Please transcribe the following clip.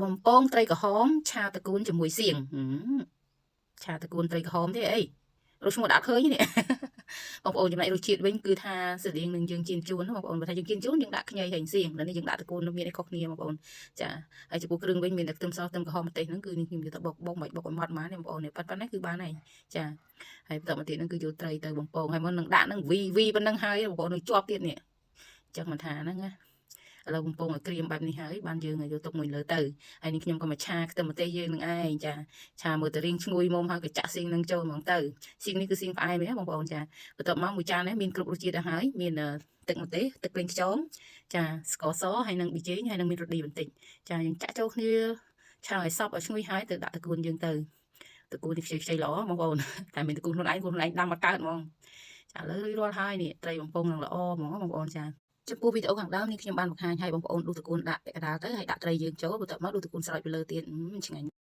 បំពងត្រីក្រហមឆាត្រកួនជាមួយសៀងឆាត្រកួនត្រីក្រហមទេអីរសឈ្មោះដាក់ឃើញនេះ បងប្អូនចំណែករសជាតិវិញគឺថាស្រដៀងនឹងយើងចៀនជួនបងប្អូនបើថាយើងចៀនជួនយើងដាក់ខ្ញីហើយសៀងដល់នេះយើងដាក់ត្រកួនមានអីខុសគ្នាបងប្អូនចាហើយចំពោះគ្រឿងវិញមានតែខ្ទឹមសខ្ទឹមក្រហមម្ទេសហ្នឹងគឺនេះខ្ញុំយកទៅបុកបុកមិនបុកឲ្យម៉ត់ម៉ានទេបងប្អូននេះប៉ណ្ណេះគឺបានហើយចាហើយបន្តមកទៀតហ្នឹងគឺយកត្រីទៅបំពងហើយមុននឹងដាក់ហ្នឹងវីវីប៉ុណ្ណឹងហើយបងប្អូននឹងជាប់ទៀតនេះអញ្ចឹងមិនថាហ្នឹងណាឥឡូវបំពងឲ្យក្រៀមបែបនេះហើយបានយើងយកទុកមួយលើទៅហើយនេះខ្ញុំក៏មកឆាខ្ទឹមម្ទេសយើងនឹងឯងចាឆាមើលទៅរៀងឈ្ងុយមុំហើយក៏ចាក់សៀងនឹងចូលហ្មងទៅសៀងនេះគឺសៀងផ្អែមទេបងប្អូនចាបន្ទាប់មកមួយចាននេះមានគ្រប់រសជាតិទៅហើយមានទឹកម្ទេសទឹកប្រេងខ្យងចាស្ករសហើយនិងប៊ីចេងហើយនិងមានរ៉ូឌីបន្តិចចាយើងចាក់ចូលគ្នាឆាឲ្យសព្វឲ្យឈ្ងុយហើយទៅដាក់ត្រកួនយើងទៅត្រកួននេះខ្ចីខ្ចីល្អបងប្អូនតែមានត្រកួនខ្លួនឯងខ្លួនឯងដាំមកកើតហ្មងចាឥឡូវរួចរាល់ហើយនេះត្រីបំពងនឹងល្អហ្មងបងប្អូនចាចំពោះវីដេអូខាងដើមនេះខ្ញុំបានបង្ហាញឲ្យបងប្អូនដួសត្រកួនដាក់ពាក់កណ្ដាលទៅហើយដាក់ត្រីយើងចូលបន្ទាប់មកដួសត្រកួនស្រោចពីលើទៀតឆ្ងាញ់។